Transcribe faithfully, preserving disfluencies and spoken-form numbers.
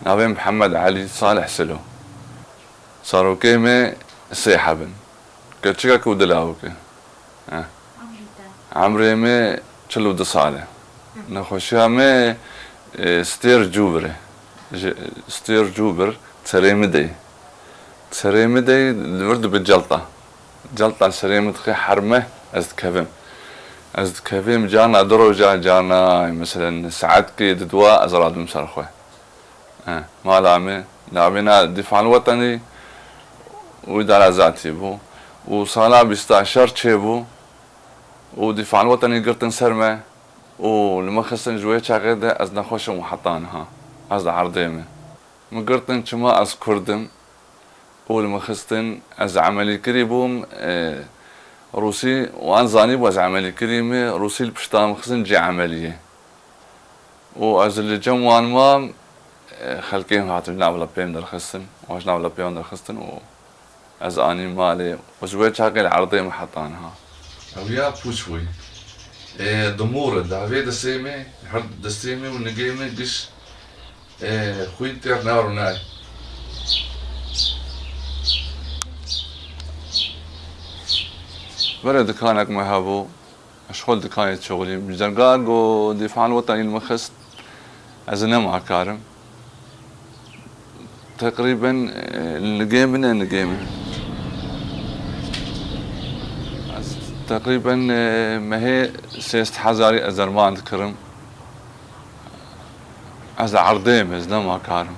Navê Mihemed Elî Salih Silo. Zarokê me sê heb in. Keçika ku di lawik e. He. Emrê te? Emrê me çil û du sal e. Nexweşiya me, e, stêr cûbir e. Ji stêr cûbir serê min dey. Serê min dey li vir dibe celta. Celta serê min dixê herme, ez dikevim. Ez dikevim, carna du roja, carna, meselen, saetkê di dua ez radibim ser xwe. Eh, mala me, navêna Dîfal Wetenî û Îdara Zatî bû. Û sala bîsta şer çêbû û Dîfal Wetenî girtin ser me û li min xistin, ji wê çaxê de ez nexweş im û heta niha. Ez li erdê me. Min girtin çima ez Kurd im û li min xistin, ez emelîkirî bûm, e, Rûsî, wan zanîbû ez emelîkirî me, Rûsî li pişta min xistin cê emeliyê. Û ez li cem wan mam, e, xelkê hatin ji nav lepê min derxistin, wan ji nav lepê wan derxistin û ez anîm malê û ji wê çaxê li erdê me heta niha. Ew ya pûç bûyî. E, dimûr e, davê destê me, her destê me û nigê me giş, e, xwîn têr nar û nay. Berê dikanek me hebû. Ez ji xwe li dikanê dişuxulîm. Ji derga ku Dîfan Wetenî li min xist, ez ê nema karim. Teqrîben, e, nigê min e, nigê min. Ez teqrîben, e, mehê sê sed hezarî ez derman dikirim. Ez li erdê me, ez nema karim.